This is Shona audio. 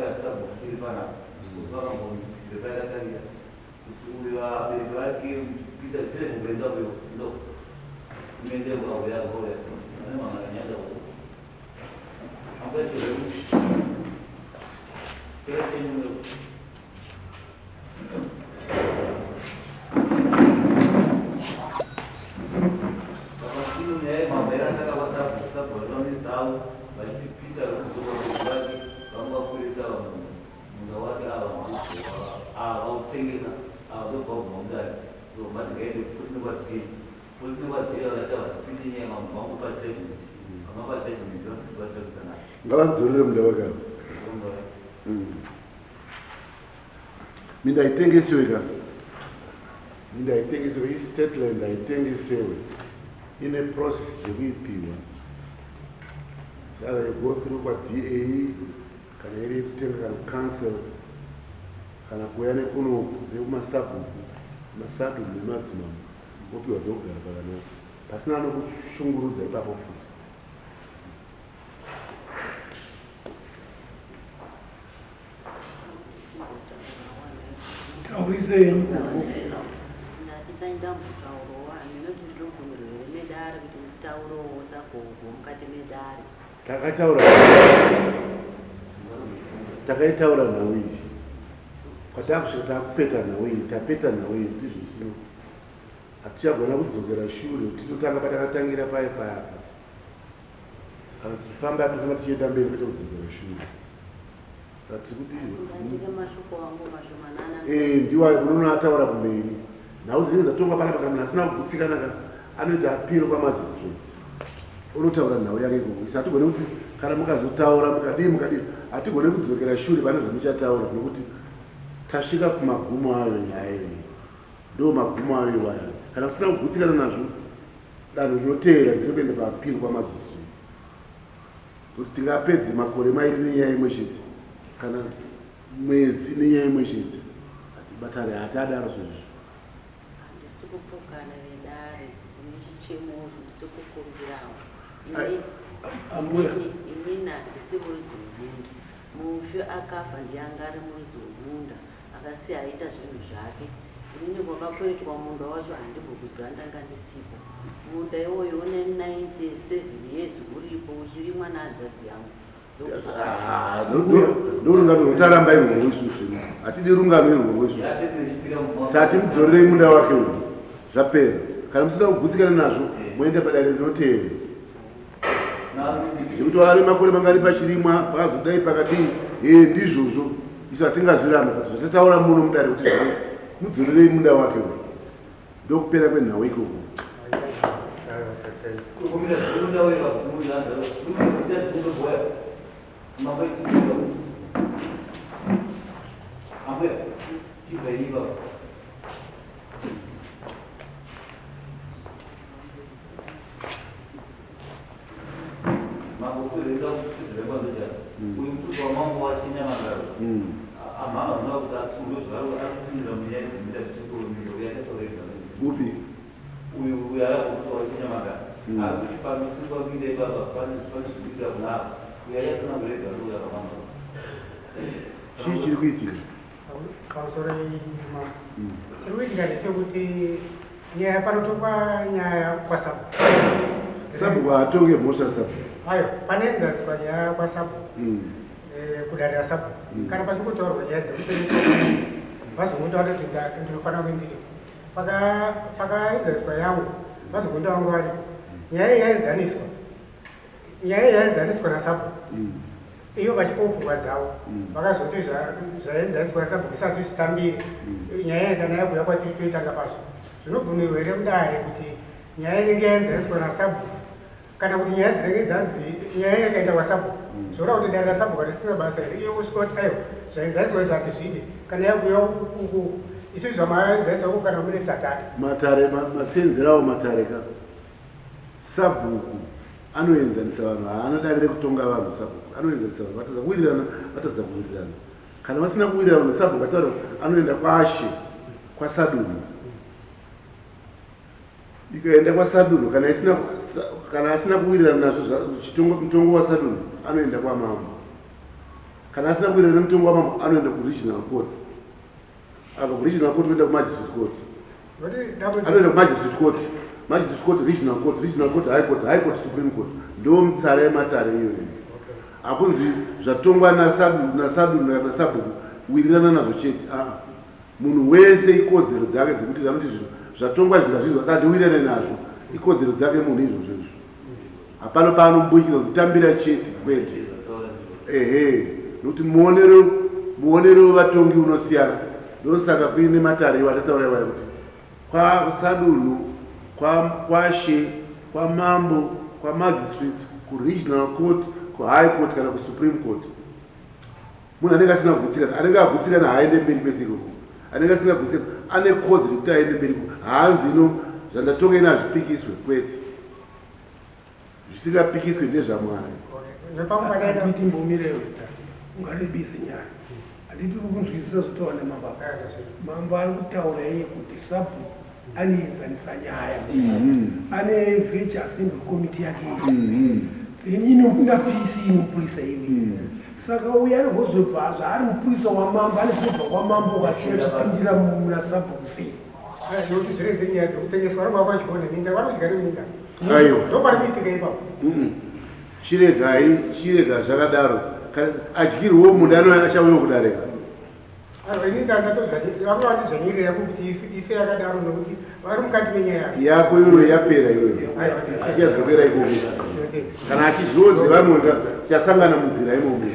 Akauya sabhuku tiri panapa kuti vakambondipakatarira kuti uyu abereki vake kuita telefoni kuenda uyo ndo kumende ukauya ukauya ane manganyanda uko ambuya chero Ngavadzorere munda wake ava. Minda haitengesiwe ka. Minda haitengesiwe, istate land haitengesewe. Ine process dzekuipiwa. Saka you go through kwaDA kana iri yekutenga kana kucouncil kana kuuya nekuno nekumasabhuku masadunhu nemadzimambo wopiwa pekugara pakanaka pasina anokushungurudza ipapo futi. Taurisei mugogo. Ndati dai ndambotaurawo handinoti ndinobvumirwa here nedare kuti nditaurewo sagogo mukati medare. Takataura takaitaura nhau iyi kwatakusvika takupeta nhau iyi tapeta nhau iyi ndizvo hatichagona kudzokera shure titotanga patakatangira paye payapa kana tichifamba tofamba tichienda mberi kwete kudzokera shure. Saka tiri kuti Ndandine mashoko angu mashomanana. Eh, ndiwo unoona ataura kumberi. Nhau dzinenge dzatongwa panapa kana munhu asina kugutsikana ka anoita apiro kwamagistrate. Unotaura nhau yake ikoko. Isu hatigone kuti kana mukazotaura mukadii mukadii hatigone kudzokera shure pane zvamuchataura nokuti tasvika kumagumo ayo nyaya iyoyi. Ndo magumo ayo iwayo. Kana usina kugutsikana nazvo danho rinoteera nderekuenda paapiro kwamagistrate. Kuti tingapedze makore mairi nenyaya imwe chete kana mwedzi nenyaya imwe chete hatibatane hatiadaro sezvizvo. Handisi kupokana nedare, ndine chichemo ndisi kukumbirawo. Ai, Ambuya. Inini handisi muridzi wemunda. Mufi akafa ndiye anga ari muridzi wemunda akasiya aita zvinhu zvake. Inini kwakakweretwa munda wacho handimbokuziva ndanga ndisipo. Munda iwoyo une 97 years uripo uchirimwa nehanzvadzi yangu. Ndorungano rwotaramba irworwo isusu hatidi rungano irworwo isusu tati mudzorerei munda wake uyu zvapera kana musina kugutsikana nazvo moenda padare rinoteera zvekuti wava nemakore mangani pachirimwa pakazodai pakadii ee ndizvozvo isu hatingazviramba but zvatataura muno mudare kuti zvavo mudzorerei munda wake uyu ndokupera kwenhau ikoko. Upi? Chii chiri kuitika? Pamusoro mambo. Chiri kuitika ndechekuti nyaya panotongwa nyaya kwasabhuku. Sabhuku haatonge mhosva sabhuku. Aiwa, panoenzaniswa nyaya kwasabhuku. Kudare rasabhuku. Kana pachingotaurwa nyaya dzekutengeswa vazokuti vanoti ndinofanira kunge ndiripo. Pakaenzaniswa yangu vazokuti vangu varipo. Nyaya yaenzaniswa. Nyaya yaenzaniswa nasabhuku. Iyo vachipawo pfungwa dzavo vakazoti zvaenzaniswa nasabhuku isati zvitambire. Nyaya kana yakuuya kwatiri toitanga pazvo. Zvinobvumirwa here mudare kuti nyaya inenge yaenzaniswa nasabhuku kana kuti nyaya dzinenge dzanzi nyaya yakaenda kwasabhuku zvoreva kuti dare rasabhuku harisina basa here iye wosvika kuti aiwa zvaenzaniswa izvi hatizvide kana yakuuya uku isu zvamaenzaniswa uku kana mune satani. Matare masenzerawo matare ka sabhuku anoenzanisa vanhu haana dare rekutonga vanhu sabhuku anoenzanisa vanhu vatadza kuwirirana vatadza kuwirirana kana vasina kuwirirana nesabhuku ataura anoenda kwashe kwasadunhu ikaenda kwasadunhu kana isina kana asina kuwirirana nazvo mutongo wasadunhu anoenda kwamambo. Kana asina kuwirirana nemutongo wamambo anoenda kuregional court. Abva kuregional court oenda kumagistrate court. Anoenda kumagistrate court, magistrate court, regional court, regional court, high court, high court, supreme court. Ndo mitsara yematare iyoyo. Hakunzi zvatongwa nasadu nasabhuku wirirana nazvo chete. Aa, munhu wese ikodzero dzake dzekuti zvanoti zvinhu zvatongwa izvi ndazvizwa asi handiwirirane nazvo, ikodzero dzake munhu izvozvo izvo. Hapana paanombundikidza kunzi tambira chete, kwete. Ehe, nokuti muonero muonero wevatongi unosiyana. Ndosaka kuine matare iwo atataura iwaya kuti kwasadunhu, kwashe, kwamambo, kwamagistrate, kuregional court, kuhigh court kana kusupreme court. Munhu anenge asina kugutsikana, anenge agutsikana haaende mberi kwese ikoko. Anenge asina kugutsikana ane kodzero yekuti aende mberi ikoko. Haanzi ino zvandatonga ini hazvipikiswe, kwete. Zvisingapikiswe ndezvaMwari. Handiti mbomirewo ungarebise nyaya. Handiti uri kunzwisisa zvotaura namambo apa. Mambo ari kutaura iye kuti sabhuku anoenzanisa nyaya. Ane village assembly committee yake iyi. Then inopinda PC inopurisa iwe. Saka uyu anozobva zvaari mupurisa wamambo anozobva kwamambo ukachiuya chipindira muna sabhuku sei? Nokuti dzinenge dziri nyaya dzekutengeswa vanenge vakwadyiwa neminda vanodya neminda. Aiwa. Ndopari kuitika ipapo. Chiregai, chirega zvakadaro. Kana adyirwewo munda anouya achauyawo kudarika. Aiwa, ini vanga vatidzvanyirira kuti ife yakadaro nokuti vari mukati menyaya yacho. Yako iyoyo yapera iyoyo. Achadzokera ikoko. Tinotenda. Kana achidyiwo dzevamwe ka, tichasangana munzira imomo.